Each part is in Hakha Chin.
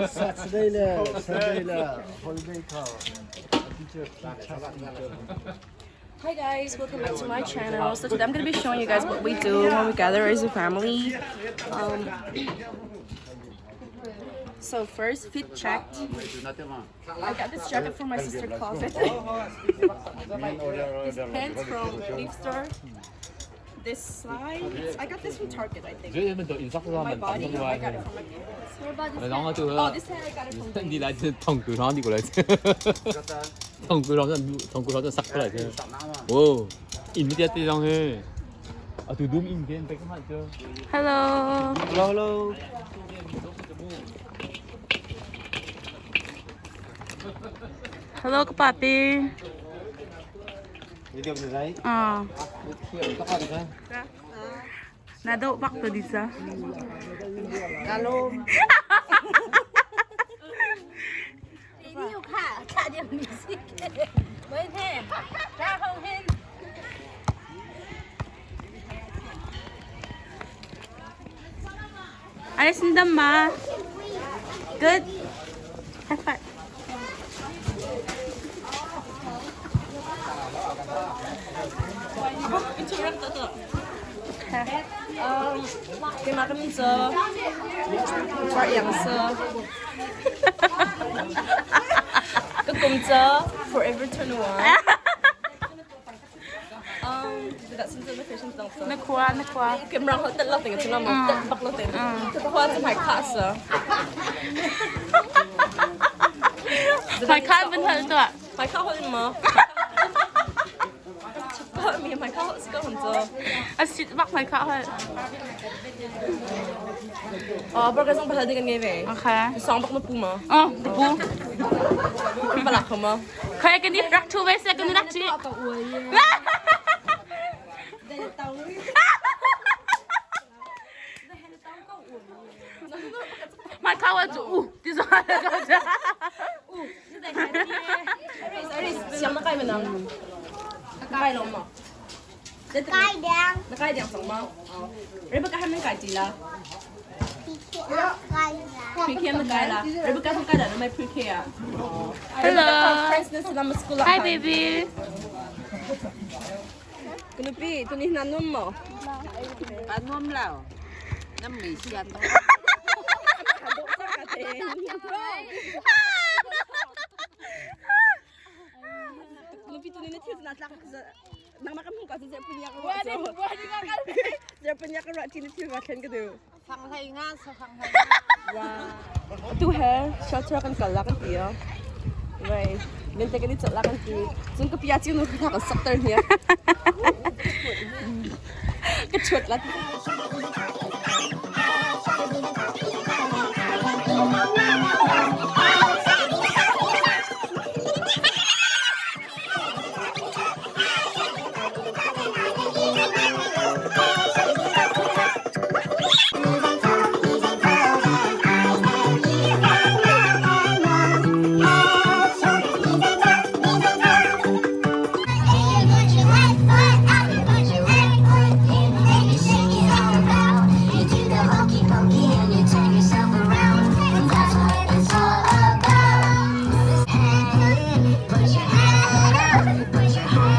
Saturday le Sunday le holiday kha teacher Hi guys, welcome back to my channel. So today I'm going to be showing you guys what we do when we gather as a family. So first, fit check. I got this jacket from my sister closet. These pants from thrift store. This slide, I got this from Target, I think. My body, I got it from my parents. Oh, this hat I got it from. 你来自同古上你过来，同古上同古上杀过来的。哦，印啲啲上去。啊，对，都印边，别个嘛就。 Hello. Hello hello。 Hello, papi. Ah. Nado bak to disa. 你又看看见你是，没听，然后听。 Alis ma. Good. High five. 给马个名字，玩颜色，个工作 forever 21. Na khua, na khua. Cái răng họ tận lọc thì chúng nó mà tận bọc lọc thì khoa chúng phải khá sợ. Phải khá vẫn thật tôi ạ. Phải khá hơn mà. Có mi phải khá hơn có hơn giờ. À xịt bak phải khá hơn. Ờ, burger xong phải đi nghe về. Okay. Xong bọc nó bù mà. Ờ, bu. Bà lạc không mà. Kaya kan di rak tu wes kan rak chi. Mai khá wa chu ti zo ha ka cha. 想那盖没呢？盖了吗？盖凉，那盖凉什么？人不盖还没盖几啦盖凉。 ？Pre-K 没盖啦，人不盖从盖的，那没 Pre-K 啊。 Hello. Hi Hi baby. Gonna be, ตัวนี้น้ำนุ่มมั้ ปลานุ่มแล้วน้ำมีเสียตัว ก Nupi ตัวนี้นะที่จะน่ารักนางมาคำพูดกับเจ้าปัญญาก็ว่าเจ้าปัญญาก็ว่าที่นี่ที่ว่าเคนก็ดู ฟังไทยงานสฟังไทย Tu he shelter kan kal la kan tia. Right. Min te kan chal la kan ti. Chung ka pia chi nu tha kan sak tar hiya. Ka chut la. Put your left foot up, put your right foot in, and you shake it all about. You do the hokey pokey and you turn yourself around. And that's what it's all about. Head in, put your head up, put your head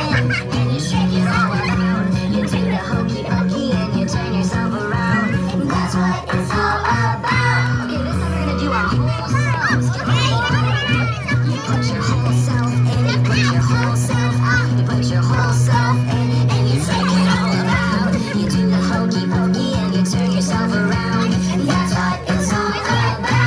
in, and you shake it all around. You do the hokey pokey and you turn yourself around. And that's what it's all about. Okay, this time we're gonna do our whole selves. Get ready. You put your whole self in it, put your whole self up, you put your whole self in it, and you shake it all about. You do the hokey pokey and you turn yourself around. That's what it's all about.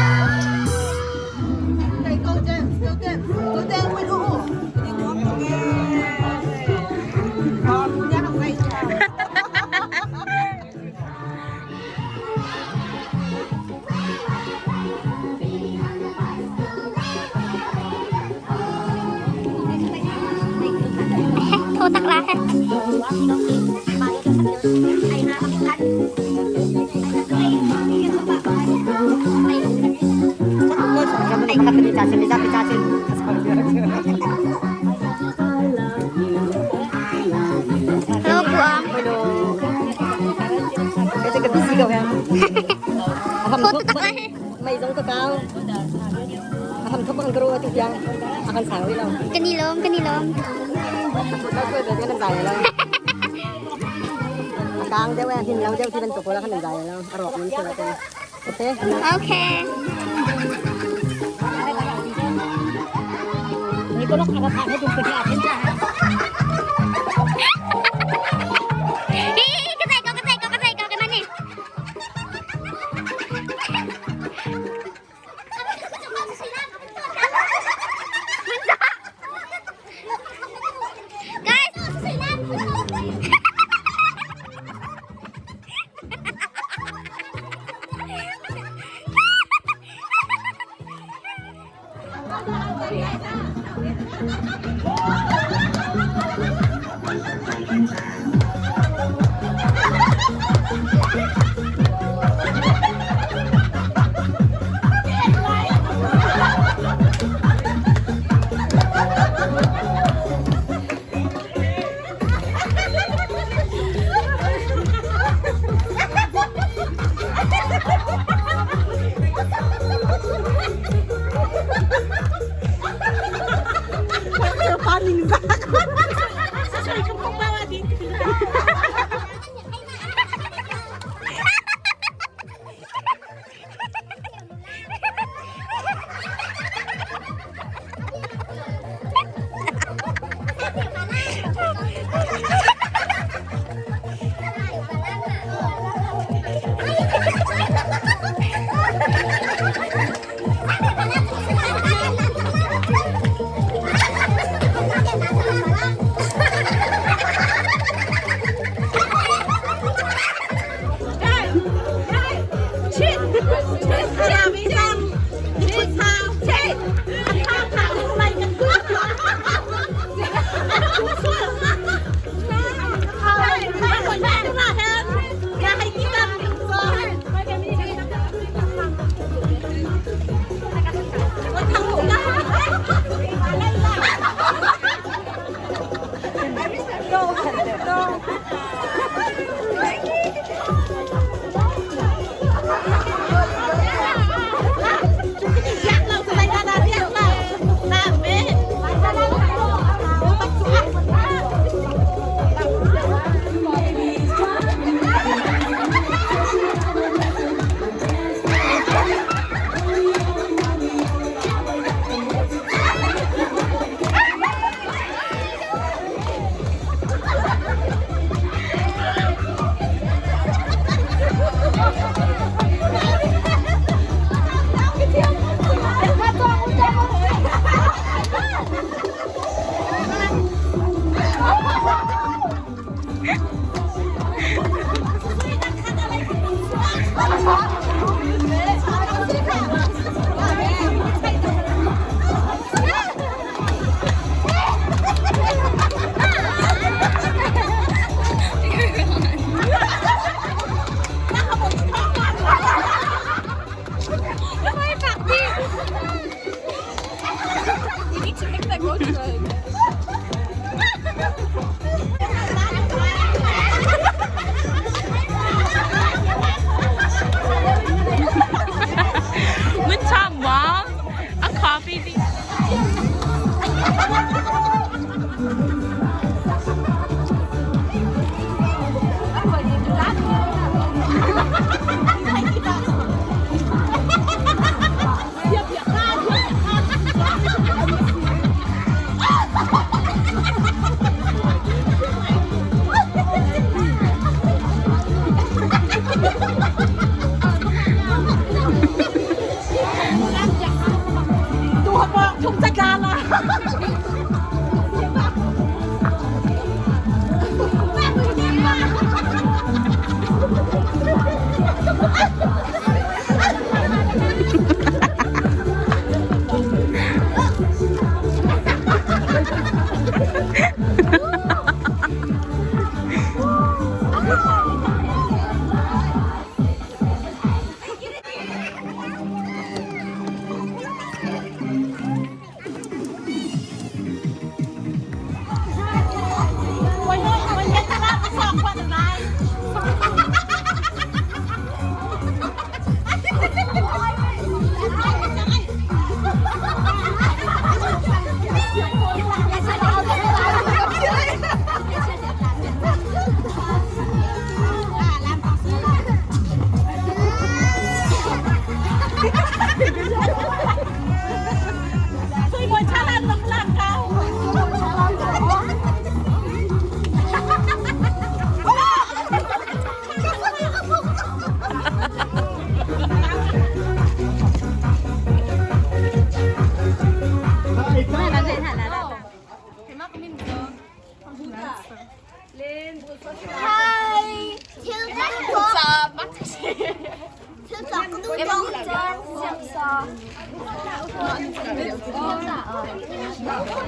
Hello. Tiang a kan sang rih lo. Kan i lawm, kan i lawm. Kan zai lo. A kang deuh hin lo deuh ti bantuk ko la kan zai lo. A rawk mun sila te. Okay? Okay. Eh, ka zai ko, ka zai ko, ka zai ko, ka man ni. Guys!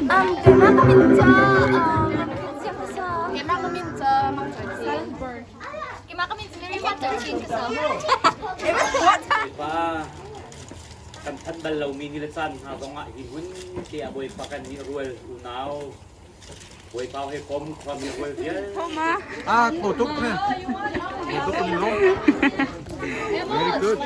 Keimah ka min cu Keimah ka min cu Mang Choi Chin. Keimah ka min cu Mary Mang Choi Chin ka si. Bawipa, kan phanh bal lomi ni le caan hna zongah hi hmun te ah Bawipa kan nih rual unau Bawipa he kom khuami rual vialte. Ah, tutuk ne. Tutuk ni lo. Very good.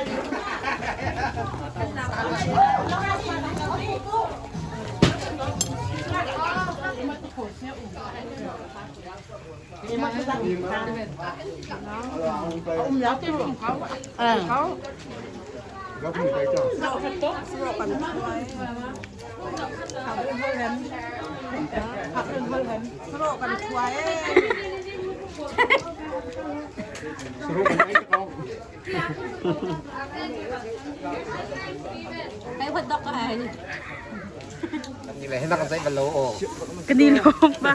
May hotdog ka ay. Kanilo pa.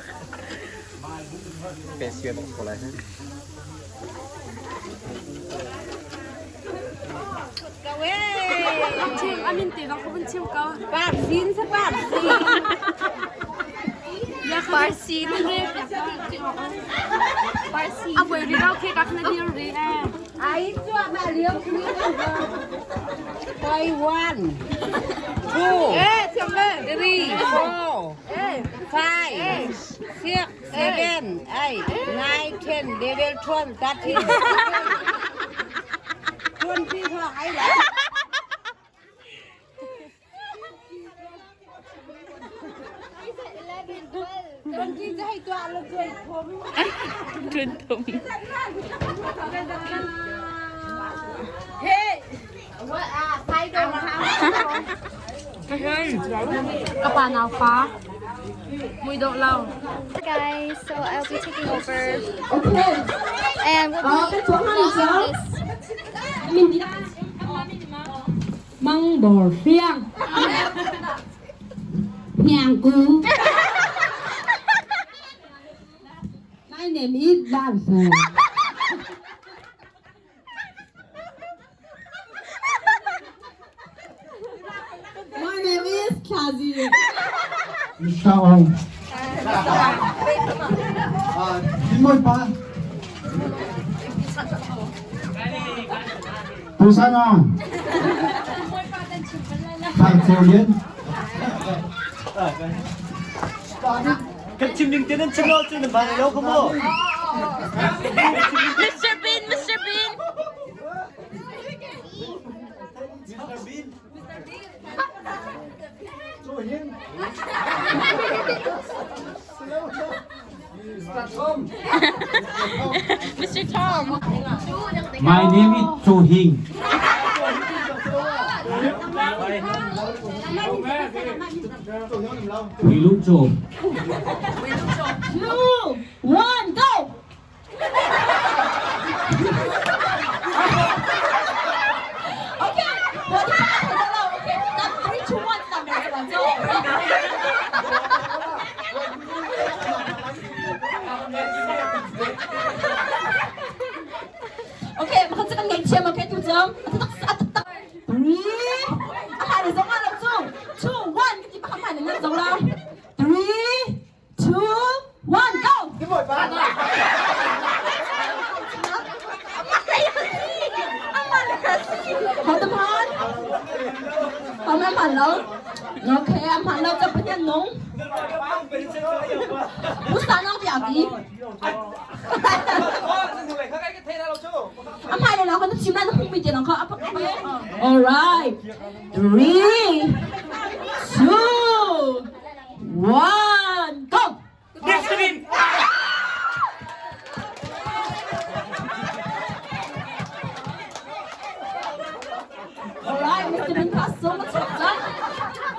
Chim amin te bang ko chim ko. Pak sin sa pak sin. Parsin. Parsin. A voi ri rau khe ka khna dir ri eh. Ai chua ma liam ni Koi one, two, three, four, five, six, seven, eight, nine, 10, 11, 12, 13. 20 thôi ấy là. Trun thum. Kapa nau fa. Mui do lau. Guys, so I'll be taking over. And we'll be vlogging this. Măng bò phiang. Nhàng cú. My name is Ban Phù. My name is Kazi. Mr. Ong. Ah, Timoy pa. Busan on. Phan Châu Liên. Kan chim ding te nan chim lo cun nan van lo kha mu. Mr. Bean, Mr. Bean. Mr. Bean. Cho him. Mr. Tom. Mr. Tom. My name is Chu Hing. Quý Lũ Trộm. Two, one, go! Okay, what happened? Okay, now 3, 2, 1, stop. Go. Okay, makasakang ngay chiam okay tu jam. Atak atak tak. Three, apa ada zong ala two, two, one, kita pa mana nak zong la. Three, two, one, go! Timoy pa. Hao tâm hon. Hao man man lo. Okay, am man lo cho bệnh nhân nung. Busan nong tiap di. Am hai là con chim lại nó không bị tiền nó không apa Alright, three, two, one, go! Mr. Bean. Alright, Mr. Bean has so much fun.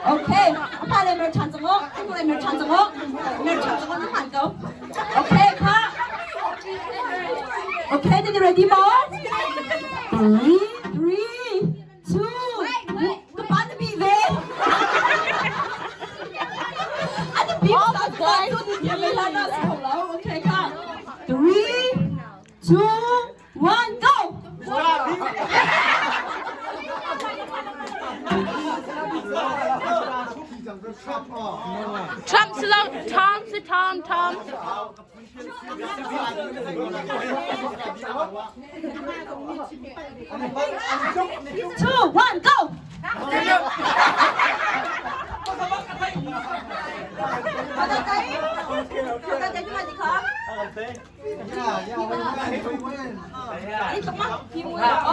Okay, apa le mer chan zong, anh le mer chan zong, mer chan zong nó hẳn go. Okay, ka. Okay, then you ready mo? Three, three, two, Cái bạn bị về. Anh bị sao cái tôi thì mình là nó không lâu. Okay, ka. Three, two, one, go! Trump si lo Tom si Tom Tom. Two, one, go!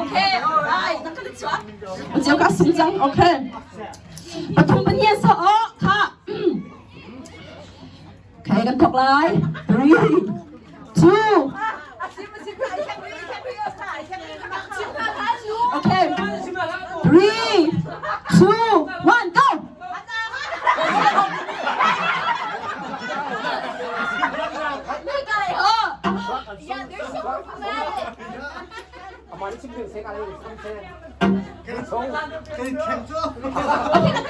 Okay, all right. 我个松张，OK。ปทุมปเนียสอค่ะโอเคกันถกลาย three two okay three two one go Yeah, they're so dramatic.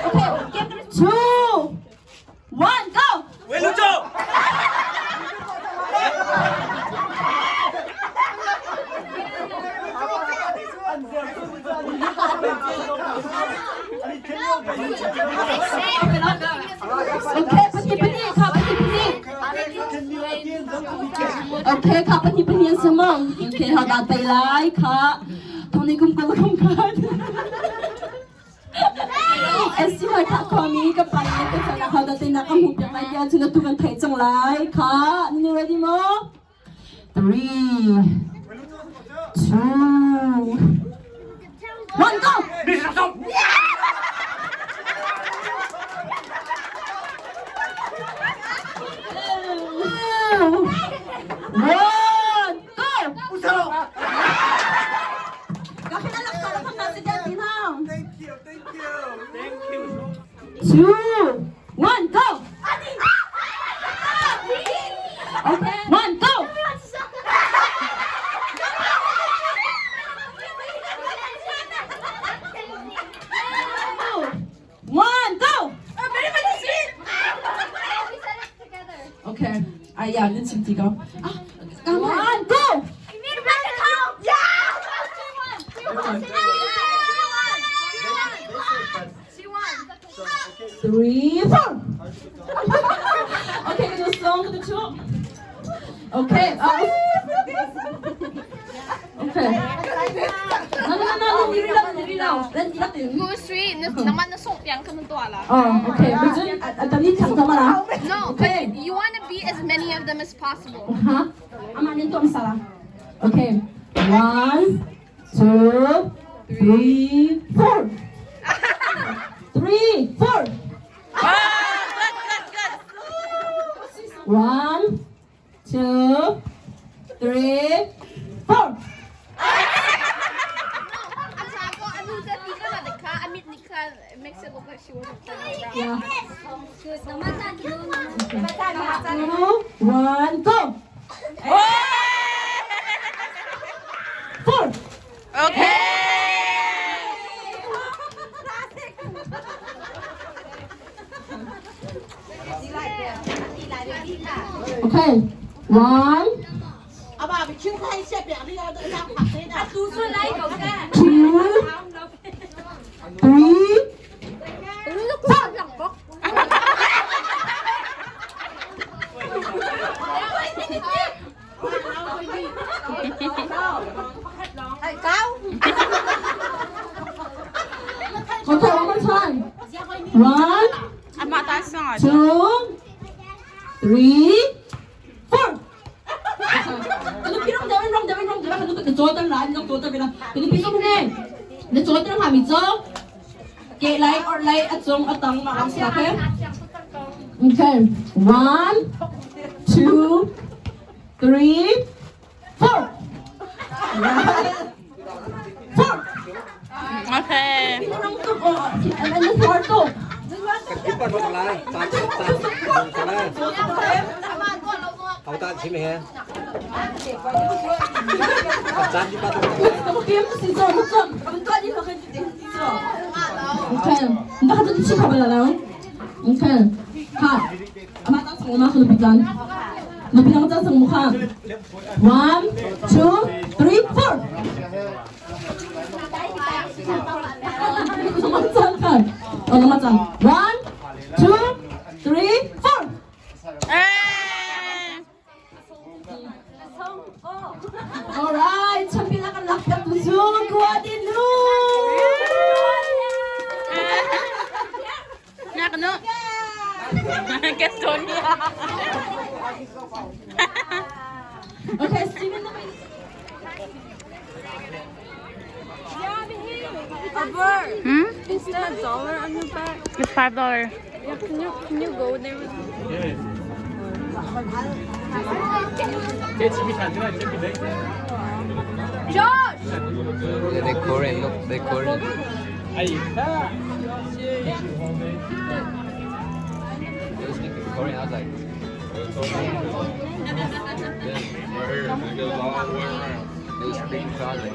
Okay, okay. Two, one, go. Okay, ปฏิปฏิค่ะปฏิปฏิโอเคค่ะปฏิปฏิสมองโอเคค่ะตาไตไลค่ะตอนนี้กุมกุลกุมกันเอสซีค่ะคอมีกับปันนี่ก็จะนะคะตาไตนักอมุกยังไงยาจุนตุกันไทยจังไลค่ะนี่ ready มั้ย three two one go One, go! Thank you, thank you. Thank you. Two, one, go! Okay, one, go! One, go! Okay. 哎呀，你知唔知讲？啊，one, go! Three, four. Okay, do song, do two. Okay. Okay. No, no, no, no, 你 read 你 read 你 read Move 那那送两个多了。哦，OK，不是，啊，等你唱什么啦？ No, Okay. but you want to be as many of them as possible. 哈，阿妈，你多唔啦？Okay, one, two, three, four. Three, four. One, two, three, four. It makes it look like she wasn't playing around. Yeah. Two, one, go. Four. Okay. Okay. One. Two. Three. Four. Okay, one more time. One, two, three, four. 你别让这边让这边让这边，你左边来，你左边来，你别让呢，你左边还没走，给来二来一中一等嘛，OK? Okay, one, two, three, four. Four. Okay. And then four two. Okay, 你看这个气口不来了。Okay, 好，阿妈当成我妈喝的比赞，你比我当成我看。One, two, three, four. 怎么站看？哦，那么站。One, two. Khuadinu. Nak nu. Gastonia. Okay, Steven. Hmm? Is that a dollar on your back? It's $5. Yeah, can you go there with me? Josh! Yeah, they Korean. Look, they Korean. They were speaking Korean. I was like, yeah. Right here, it goes all the way around. They were speaking Korean.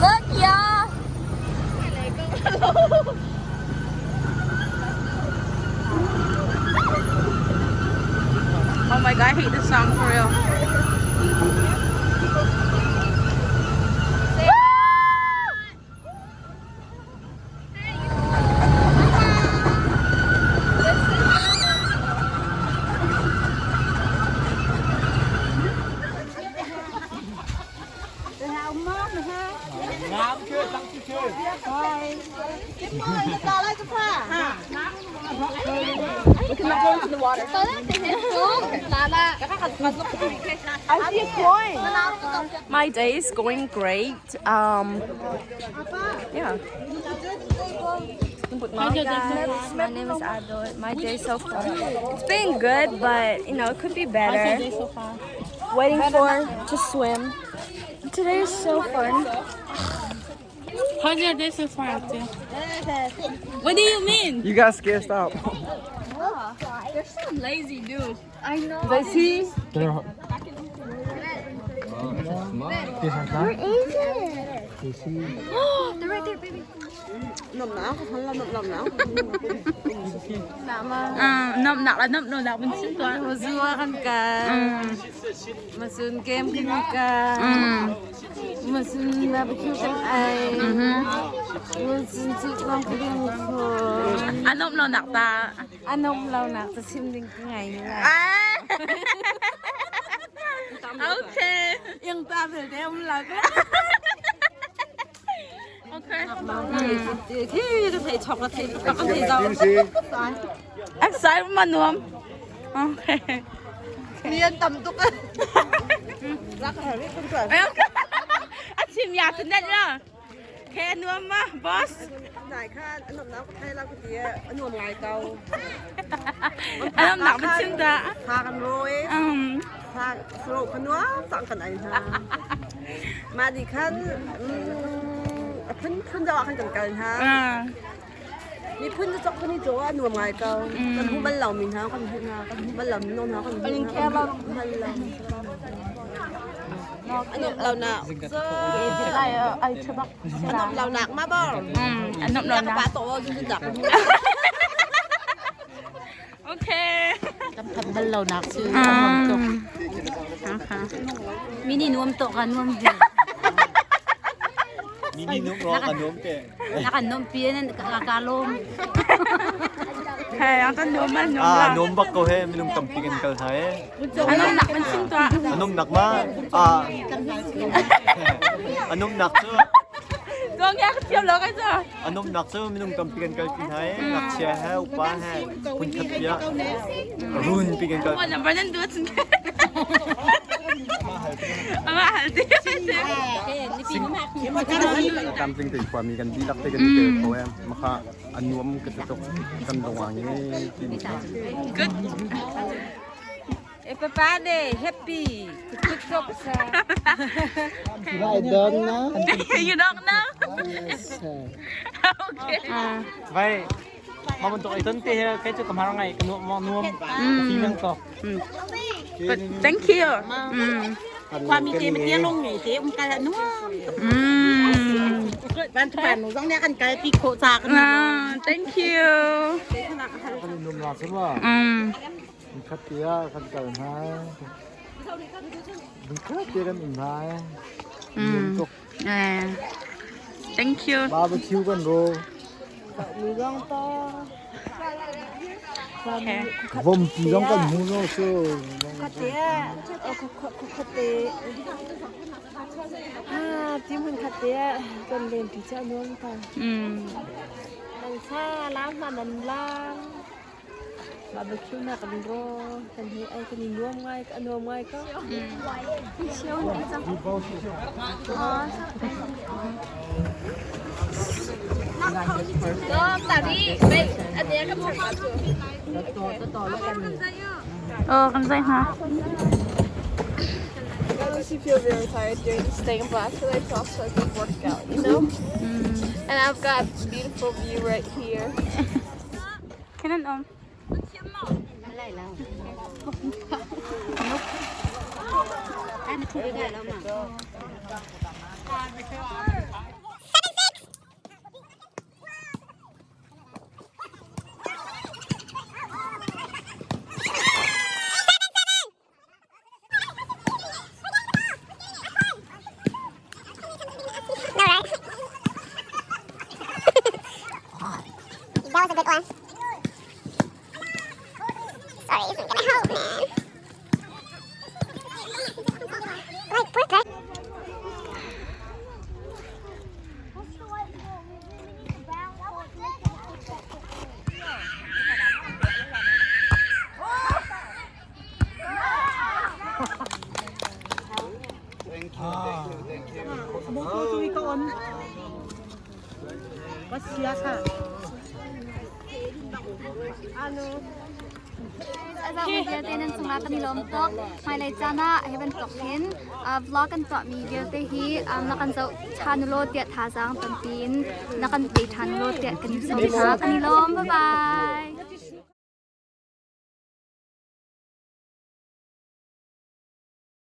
Look, yeah! Oh my god, I hate this song for real. We cannot go into the water. I see a coin. My day is going great. Yeah. My name is Adol. My day so far. It's been good, but you know, it could be better. so far? Waiting for to swim. Today is so fun. How's your day so far, Ate? What do you mean? You got scared stop. They're so lazy, dude. I know. They see? Where is it? They're right there, baby. Nằm nặng là nằm nằm nặng mình xin toán. Mazuan ka. Masun kem ka. Masun barbecue kan ai. Masun chu long ka ding ko. Anh nằm nằm nặng ta. Anom lau nak ta sim ding ka ngai ni la. Okay. Yang ta bel de um la ka. Okay. Excited mà nuông. Okay. Nian tầm tục. Anh chim nhà từ đây là. Okay, nuông mà, boss. จ่ายค่าขนมน้ำให้เราก๋วยเตี๋ยวขนมลายเกา Anh nằm nặng mình xin ta. พากันโรยพาสโลกันวะสั่งกันไอ้ฮะมาดิขั้นขึ้นขึ้นจะว่าขั้นกันกันฮะมีพื้นจะจกคนนี้จ้าหน่วมไงเกากันหูบ้านเหล่ามินฮะกันหูนากันหูบ้านเหล่ามินนฮะกันหูบ้านเหล่าอันนี้เราหนักอันนี้เราหนักมาบ้าง Anh nằm nằm ปลา nặng. โตจริงๆจัก Okay. Kam bal lau nak su. Okay. Mini nuam to ka nuam vi. Mini nung ro ka nung te. Naka nom pien ka kalom. Hey, ang tan nuông mà nuông Ah, là. nom bak ko he minung tampingan kal hae. Anh nằm nặng mình xin toán. Anom nak ma? Ah. Anom nak chu. Doang ya kecil loh kan so. Anom nak chu minung tampigan kal pin hae. Nak chia he upa he. Hun khat ya. Run pigan kal. Wah, nampak nan dua cengkeh. Ama haldi. ตามจริงตีความมีกันดีรักเตกันเจอเขาแอมมาค่ะอันนวมกระจกกันตรงวางนี้กิน Good. Eh papa de happy. Tuk sa. I don't know. You don't know? Okay. Vậy, mà mình tụi tuấn thì cái chỗ cầm hàng này cái nuông nuông phi lăng to. But thank you. ความมีเจมันเตี้ยลงไงเตี้ยมันกันละนัวบ้านทุกบ้านหนูต้องเนี่ยกันไกลปีโคจากกัน Ah, thank you. นุ่มหลับใช่ป่ะ Mm. คัดเตียคัดเกินฮะ Lungkhat te kan um hna eh. Nuam tuk. Eh. Thank you. Barbecue kan ro. Okay. Vompi zong kan hmu no so. Khuate khuate ha ti mun khuate kan len ti cha nuam ta. Nan sa lam ma nan lang. Barbecue nak kan ro kan he ai kan i nuam ngai ka nuam ngai ka. Oh, kan zai ha. I honestly feel really tired during this thing, but I feel like it's also a good workout, you know? And I've got a beautiful view right here. Kenan om. That was a good one. Sorry, isn't gonna help, man. Like, work, Vialte nan cungah kan i lawm tuk. Hmailei caan ah hi bantuk hin vlog kan tuahmi vialte hi na kan zoh ṭhan u law tiah thazaang tampi in na kan pe ṭhan u law tiah kan in sawm hna. Kan i lawm. Bye bye.